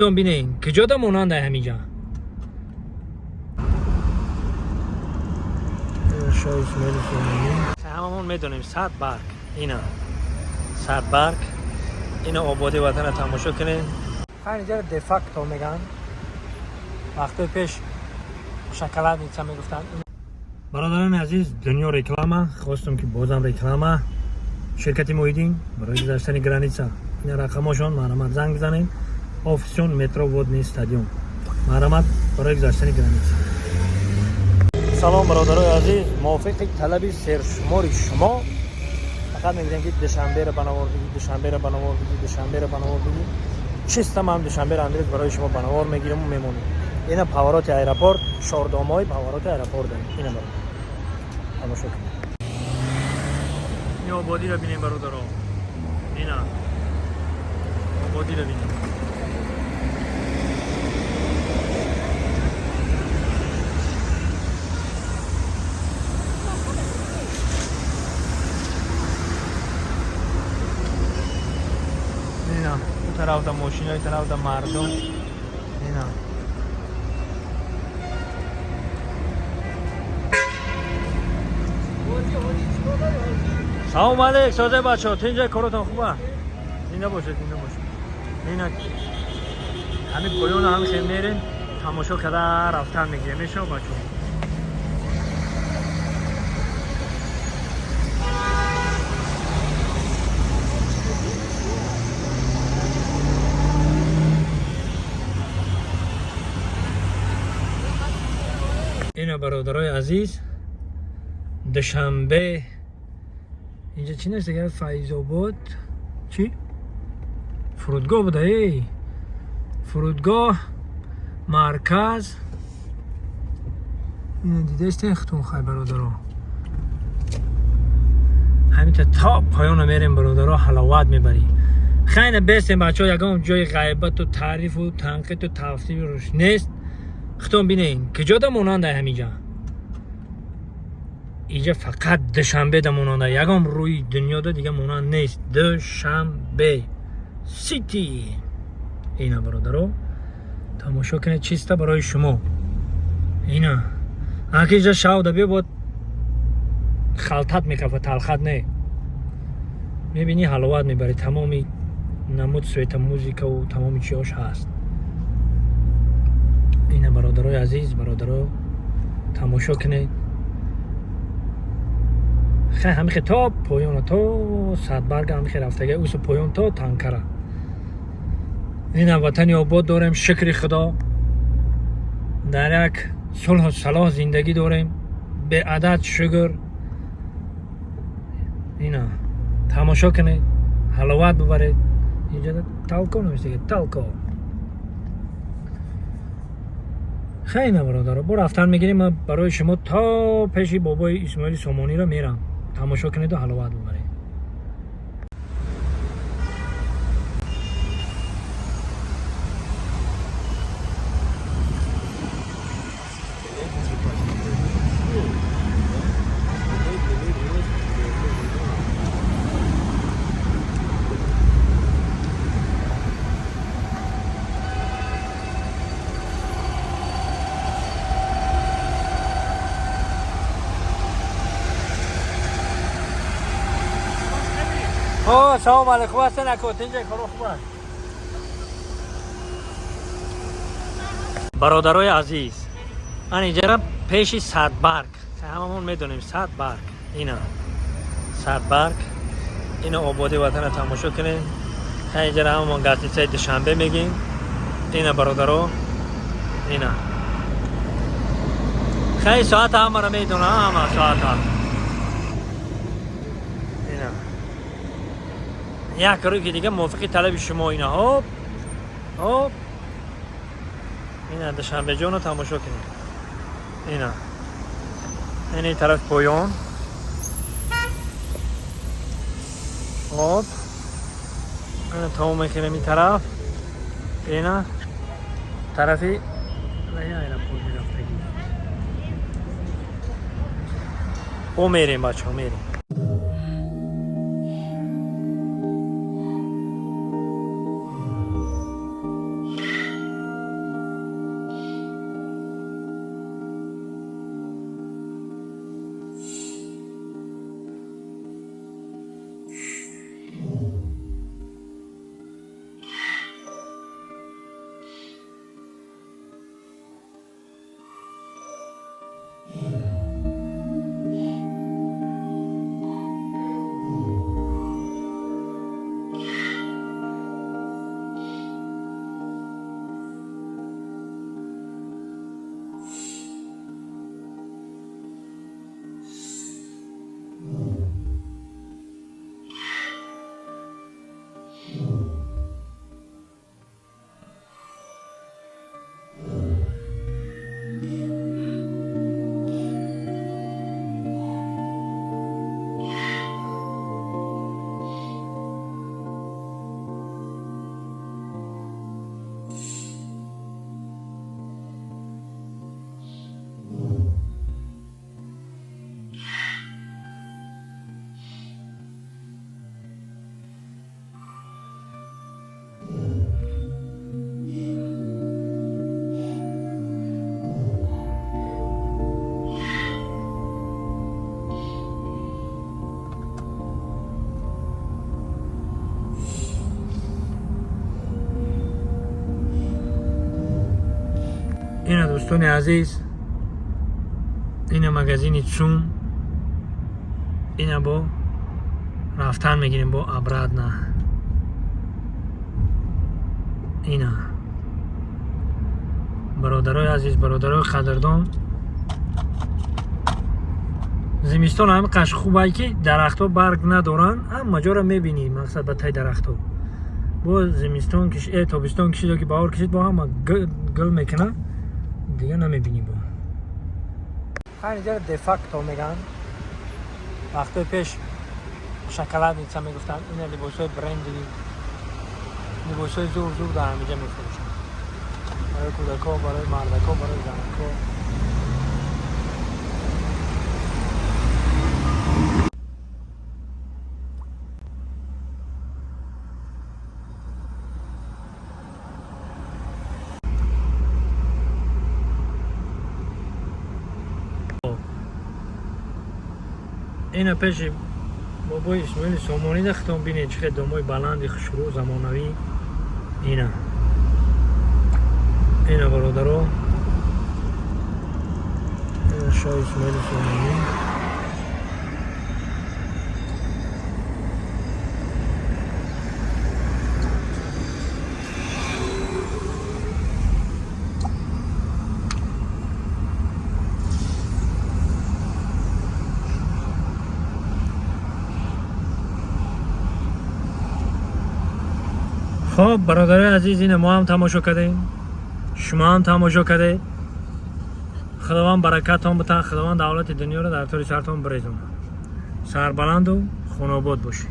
Бинен, куҷода монанда ҳаминҷа. Шоҳ Исмоили Сомонӣ. Ҳамамон медонем сад барг. Ина. Сад барг. Ина ободи ватана тамошо кунем. Инҷа де-факто меган. Вақтои пеш шоколадница мегуфтанд. Бародарони азиз, дунё реклама. Хостум ки бозам реклама. Ширкати Муҳиддин барои гузаштани граница. Ина рақамошон, марҳамат занг бизанед. Офисшон метро Водный стадион. Марҳамат барои гузаштани граница. Салом, бародарои азиз, мувофиқи талаби сершумори шумо фақат мегӯям ки Душанберо ба навор бигӣ, Душанберо ба навор бигӣ, Душанберо ба навор бигӣ. Чиста ман Душанберо амрӯз барои шумо ба навор мегирам, мемонем. Ина повороти аэропорт, шордомҳои повороти аэропорт дорем. Ина бародар. Тамошо кунед. Ин ободиро бинем, бародаро. Ина. Ободиро бинем. Ина, у тарафда мошина, ин тарафда мардум. Ина. Салом алейк, созе бачаҳо, тинҷа коротон хуба? Зинда бошед, зинда бошед. Ина ҳамин поёна ҳам хел мерем, тамошо карда рафтан мегирем, мешава бачаҳо. Ина бародарои азиз, Душанбе. Инҷа чӣ нест дигар? Файзобод чӣ? Фурудгоҳ буда, эй. Фурудгоҳ, марказ. Ина дидаистен хутун хай бародаро. Ҳаминта то поёна мерем бародаро, ҳаловат мебарӣ. Хайна бестем бачаҳо, ягон ҷои ғайбату таърифу танқиду тафсири руш нест. Хутун бинен, куҷода монанда ҳаминҷа. Инҷа фақат Душанбеда монанда, ягон рӯи дунёда дига монанд нест. Душанбе Сити. Ина бародаро, тамошо кунед чиста барои шумо. Ина. Аки инҷа шавда биё бод халтат мекафа, талхат не. Мебинӣ ҳаловат мебарӣ, тамоми намуд света музикаву тамоми чиҳош ҳаст. Ина бародарои азиз, бародаро тамошо кунед. Хай ҳамихе то поёна, то садбарга ҳамихе рафтага, усу поён то танкара. Ина ватани обод дорем, шукри худо. Дар як сулҳу салоҳ зиндагӣ дорем. Беадад шукр. Ина тамошо кунед, ҳаловат бибаред. Инҷа талко навиштага, талко. Хайна бародаро, бо рафтан мегирем, ман барои шумо то пеши бобои Исмоили Сомониро мерам. Тамошо кунеду ҳаловат бибаред. О, салом алейкум, хуб ҳастен ако, тинҷа коро хуб аст. Бародарои азиз, ан инҷара пеши садбарг. Ҳамамон медонем садбарг. Ина. Садбарг. Ина ободи ватана тамошо кунед. Хай инҷара ҳамамон гостиницаи Душанбе мегим. Ина бародаро. Ина. Хай соата ҳамаро медонам, ҳама соата. Ина. Як рӯи дига мувофиқи талаби шумо ина ҳоп. Ҳоп. Ина Душанбеҷонро тамошо кунед. Ина. Ини тараф поён. Ҳоп. Ина тамом мекунем ин тараф. Ина тарафи аэропорт мерафтагӣ. О мерем бачаҳо, мерем. Ина, дӯстони азиз, ина магазини ЦУМ. Ина бо рафтан мегирем бо обратно. Ина, бародарои азиз, бародарои қадрдон, зимистон ҳами қаш хубай, ки дарахтҳо барг надоранд, ҳама ҷоро мебинӣ, мақсад, ба таи дарахтҳо. Бо зимистон киш, тобистон кишид ки баҳор кишид, бо ҳама гул мекунад, дига намебинӣ. Бо ҳар де-факто меган, вақтои пеш шоколадница мегуфтанд. Ина либосҳои брендӣ, либосҳои зур зур дар ҳамиҷа мефурӯшанд, барои кӯдакҳо, барои мардакҳо, барои занакҳо. Ина пеши бобои Исмоили Сомонӣ дахтон, бинед, чӣ хел домои баланди хушрӯ, замонавӣ. Ина, ина, бародаро, ина шоҳ Исмоили Сомонӣ. Хоб, бародарои азиз, ина мо ҳам тамошо кардем, шумо ҳам тамошо кардед. Худованд баракатон битан, Худованд давлати дунёро дар тори сартон бирезонад. Сарбаланду хонобод бошед.